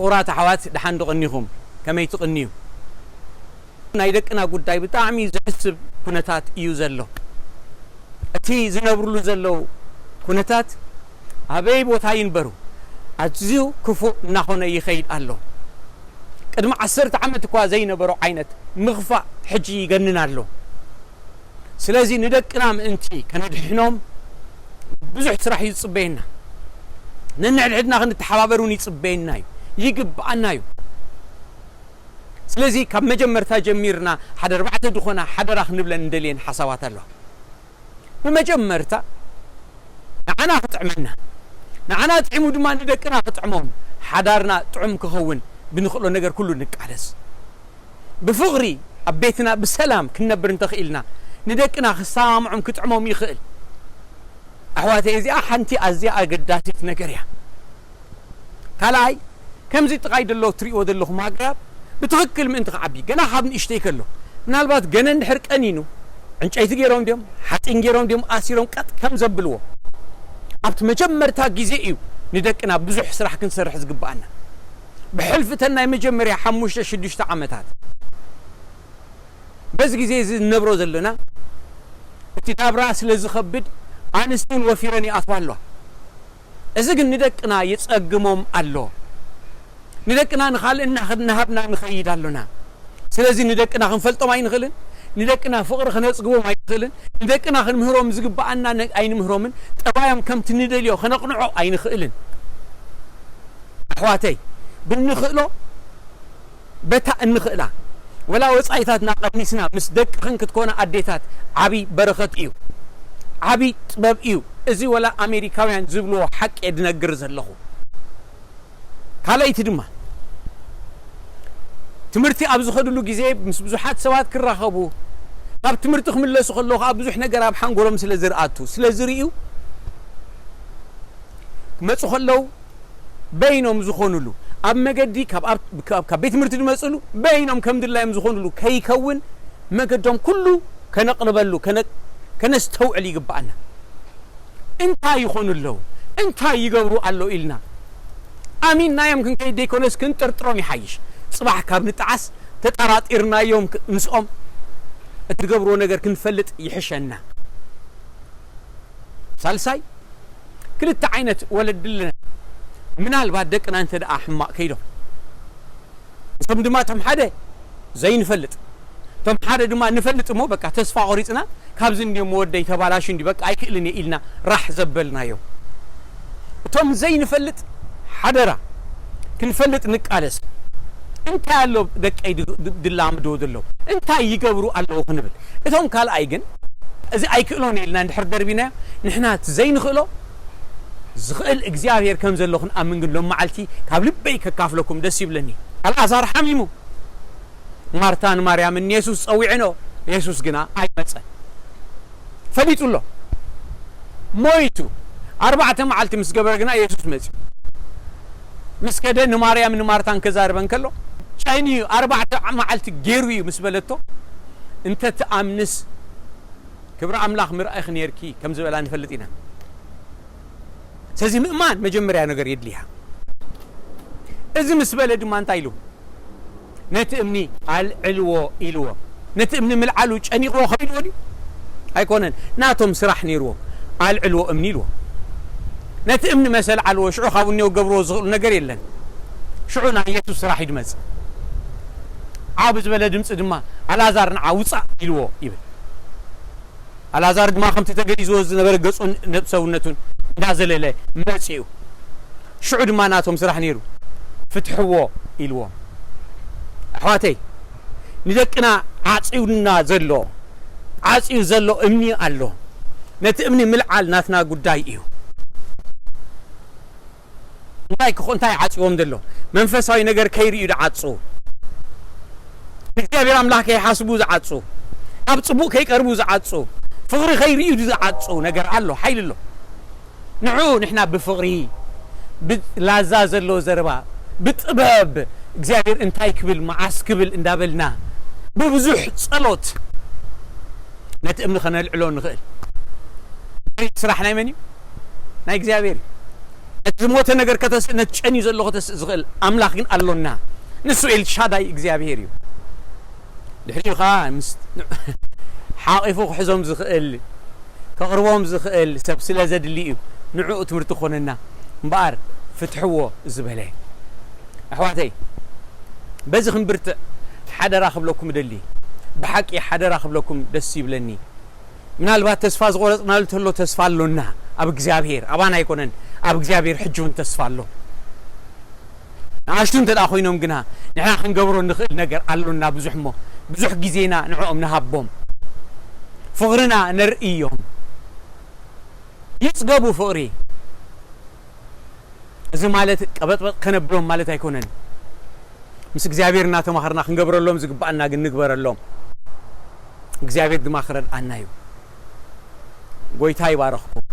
ክቡራት ኣሕዋት፣ ደሓን ዶ ቀኒኹም? ከመይ ትቕንዩ? ናይ ደቅና ጉዳይ ብጣዕሚ ዘሕስብ ኩነታት እዩ ዘሎ። እቲ ዝነብርሉ ዘለዉ ኩነታት ኣበይ ቦታ ይንበሩ፣ ኣዝዩ ክፉእ እናኾነ ይኸይድ ኣሎ። ቅድሚ ዓሰርተ ዓመት እኳ ዘይነበሮ ዓይነት ምኽፋእ ሕጂ ይገንን ኣሎ። ስለዚ ንደቅና ምእንቲ ከነድሕኖም ብዙሕ ስራሕ እዩ ዝጽበየና። ነንሕድሕድና ክንተሓባበር እውን ይጽበየና እዩ፣ ይግብኣና እዩ። ስለዚ ካብ መጀመርታ ጀሚርና ሓደ ኣርባዕተ ዝኾና ሓደራ ክንብለን እንደልየን ሓሳባት ኣለዋ። ብመጀመርታ ንዓና ክጥዕመና፣ ንዓና ጥዒሙ ድማ ንደቅና ክጥዕሞም፣ ሓዳርና ጥዑም ክኸውን ብንኽእሎ ነገር ኩሉ ንቃለስ። ብፍቕሪ ኣብ ቤትና ብሰላም ክንነብር እንተኽኢልና፣ ንደቅና ክሰማምዖም ክጥዕሞም ይኽእል። ኣሕዋተይ፣ እዚኣ ሓንቲ ኣዝያ ኣገዳሲት ነገር እያ። ካልኣይ፣ ከምዚ ጥቓይ ደሎ እትርእይዎ ዘለኹም ኣግራብ ብትኽክል ምእንቲ ክዓቢ፣ ገና ካብ ንእሽተይ ከሎ፣ ምናልባት ገነ እንድሕር ቀኒኑ፣ ዕንጨይቲ ገይሮም ድዮም፣ ሓፂን ገይሮም ድዮም፣ ኣሲሮም ቀጥ ከም ዘብልዎ፣ ኣብቲ መጀመርታ ግዜ እዩ ንደቅና ብዙሕ ስራሕ ክንሰርሕ ዝግብኣና። ብሕልፊ እተን ናይ መጀመርያ ሓሙሽተ ሽዱሽተ ዓመታት፣ በዚ ግዜ እዚ እንነብሮ ዘለና፣ እቲ ናብራ ስለ ዝኸብድ፣ ኣንስትን ወፊረን ይኣትዋ ኣለዋ። እዚ ግን ንደቅና ይጸግሞም ኣሎ። ንደቅና ንኻልእ እናኸ-፣ እናሃብና ንኸይድ ኣሎና። ስለዚ ንደቅና ክንፈልጦም ኣይንኽእልን፣ ንደቅና ፍቕሪ ክነጽግቦም ኣይንኽእልን፣ ንደቅና ክንምህሮም ዝግብኣና ነ-፣ ኣይንምህሮምን፣ ጠባዮም ከምቲ ንደልዮ ከነቕንዖ ኣይንኽእልን። ኣሕዋተይ፣ ብንኽእሎ በታ እንኽእላ፣ ወላ ወጻኢታትና ቀኒስና ምስ ደቅኽን ክትኮና ኣዴታት ዓቢ በረኸት እዩ። ዓቢ ጥበብ እዩ። እዚ ወላ ኣሜሪካውያን ዝብልዎ ሓቂ እየ ድነግር ዘለኹ። ካልኣይቲ ድማ፣ ትምህርቲ ኣብ ዝኸድሉ ግዜ ምስ ብዙሓት ሰባት ክራኸቡ፣ ካብ ትምህርቲ ክምለሱ ከለዉ ከኣ ብዙሕ ነገር ኣብ ሓንጎሎም ስለ ዝርኣቱ፣ ስለ ዝርእዩ፣ ክመጹ ከለዉ በይኖም ዝኾኑሉ፣ ኣብ መገዲ ካብ፣ ኣብ፣ ካብ፣ ካብ ቤት ትምህርቲ ዝመጽሉ በይኖም ከም ድላዮም ዝኾኑሉ ከይከውን መገዶም ኩሉ ከነቕርበሉ፣ ከነ-፣ ከነስተውዕል ይግብኣና። እንታይ ይኾኑ ኣለዉ? እንታይ ይገብሩ ኣለዉ ኢልና ኣሚንናዮም ክንከይድ ዘይኮነስ ክንጥርጥሮም ይሓይሽ። ጽባሕ ካብ ንጠዓስ ተጠራጢርናዮም ክ-፣ ምስኦም እቲ ዝገብርዎ ነገር ክንፈልጥ ይሕሸና። ሳልሳይ፣ ክልተ ዓይነት ወለዲ ኣለና። ምናልባት ደቅና እንተ ደኣ ሕማቕ ከይዶም፣ እቶም ድማ እቶም ሓደ ዘይንፈልጥ፣ እቶም ሓደ ድማ ንፈልጥ እሞ በቃ ተስፋ ቆሪጽና፣ ካብዚ እንድዮም ወደይ ተባላሹ እንዲ በቃ ኣይክእልን እየ ኢልና ራሕ ዘበልናዮም። እቶም ዘይንፈልጥ ሓደራ ክንፈልጥ ንቃለስ። እንታይ ኣሎ ደቀይ ድ-፣ ድ-፣ ድላምድዎ ዘለዉ? እንታይ ይገብሩ ኣለዉ ክንብል። እቶም ካልኣይ ግን እዚ ኣይክእሎን እየ ኢልና እንድሕር ደርቢናዮ፣ ንሕና እቲ ዘይንኽእሎ ዝኽእል እግዚኣብሔር ከም ዘሎ ክንኣምን ግን ሎም መዓልቲ ካብ ልበይ ከካፍለኩም ደስ ይብለኒ። ኣልኣዛር ሓሚሙ። ማርታን ማርያምን ንየሱስ ጸዊዕንኦ፣ የሱስ ግና ኣይመጸን። ፈሊጡ ኣሎ። ሞይቱ ኣርባዕተ መዓልቲ ምስ ገበረ ግና የሱስ መጺኡ። ምስ ከደ ንማርያም ንማርታን ከዛርበን ከሎ፣ ጨንዩ ኣርባዕተ መዓልቲ ገይሩ እዩ ምስ በለቶ፣ እንተ ትኣምንስ ክብሪ ኣምላኽ ምርኣይኺ ነይርኪ ከም ዝበላ ንፈልጥ ኢና። ስለዚ ምእማን መጀመርያ ነገር የድልያ። እዚ ምስ በለ ድማ እንታይ ኢሉ? ነቲ እምኒ ኣልዕልዎ ኢልዎ። ነቲ እምኒ ምልዓሉ ጨኒቕዎ ከቢድዎ ድዩ? ኣይኮነን። ናቶም ስራሕ ነይርዎም። ኣልዕልዎ እምኒ ኢልዎ። ነቲ እምኒ መሰ ኣልዓልዎ። ሽዑ ካብኡ እኒኦ ክገብርዎ ዝኽእሉ ነገር የለን። ሽዑ ናይ የሱስ ስራሕ እዩ ድመጽእ። ዓው ብዝበለ ድምጺ ድማ ኣልኣዛር ንዓ ውጻእ ኢልዎ ይብል። ኣልኣዛር ድማ ከምቲ ተገይዝዎ ዝነበረ ገጹን ነብ-፣ ሰውነቱን እንዳዘለለ መጺኡ። ሽዑ ድማ ናቶም ስራሕ ነይሩ። ፍትሕዎ ኢልዎም። ኣሕዋተይ፣ ንደቅና ዓጽዩና ዘሎ፣ ዓጽዩ ዘሎ እምኒ ኣሎ። ነቲ እምኒ ምልዓል ናትና ጉዳይ እዩ። እንታይ ክኾ-፣ እንታይ ዓጽዎም ዘሎ? መንፈሳዊ ነገር ከይርእዩ ዝዓጹ፣ እግዚኣብሔር ኣምላኽ ከይሓስቡ ዝዓጹ፣ ኣብ ጽቡቕ ከይቀርቡ ዝዓጹ፣ ፍቕሪ ከይርእዩ ዝዓጹ ነገር ኣሎ፣ ሓይሊ ኣሎ። ንዑ ንሕና ብፍቕሪ፣ ብላዛ ዘሎ ዘረባ፣ ብጥበብ እግዚኣብሔር እንታይ ክብል፣ መዓስ ክብል እንዳበልና፣ ብብዙሕ ጸሎት ነቲ እምኒ ከነልዕሎ ንኽእል። ስራሕ ናይ መን እዩ? ናይ እግዚኣብሔር እዩ። ነቲ ዝሞተ ነገር ከተስእ፣ ነቲ ጨንዩ ዘሎ ከተስእ ዝኽእል ኣምላኽ ግን ኣሎና። ንሱ ኤልሻዳይ እግዚኣብሔር እዩ። ድሕሪኡ ኸዓ ምስ ሓቒፉ ክሕዞም ዝኽእል፣ ከቕርቦም ዝኽእል ሰብ ስለ ዘድሊ እዩ። ንዕኡ ትምህርቲ ክኾነና እምበኣር ፍትሕዎ ዝበለ። ኣሕዋተይ፣ በዚ ክንብርትዕ ሓደራ ክብለኩም እደሊ። ብሓቂ ሓደራ ክብለኩም ደስ ይብለኒ። ምናልባት ተስፋ ዝቖረጽናሉ እንተሎ፣ ተስፋ ኣሎና ኣብ እግዚኣብሔር፣ ኣባና ኣይኮነን፣ ኣብ እግዚኣብሔር ሕጂ እውን ተስፋ ኣሎ። ንኣሽቱ እንተ ደኣ ኮይኖም ግና፣ ንሕና ክንገብሮ ንኽእል ነገር ኣሎና ብዙሕ እሞ፣ ብዙሕ ግዜና ንዕኦም ንሃቦም፣ ፍቕርና ነርእዮም። ይጽገቡ ፍቕሪ። እዚ ማለት ቀበጥበጥ ከነብሎም ማለት ኣይኮነን። ምስ እግዚኣብሔር እናተማኸርና ክንገብረሎም ዝግባኣና ግን ንግበረሎም። እግዚኣብሔር ድማ ክረድኣና እዩ። ጎይታ ይባረኽኩም።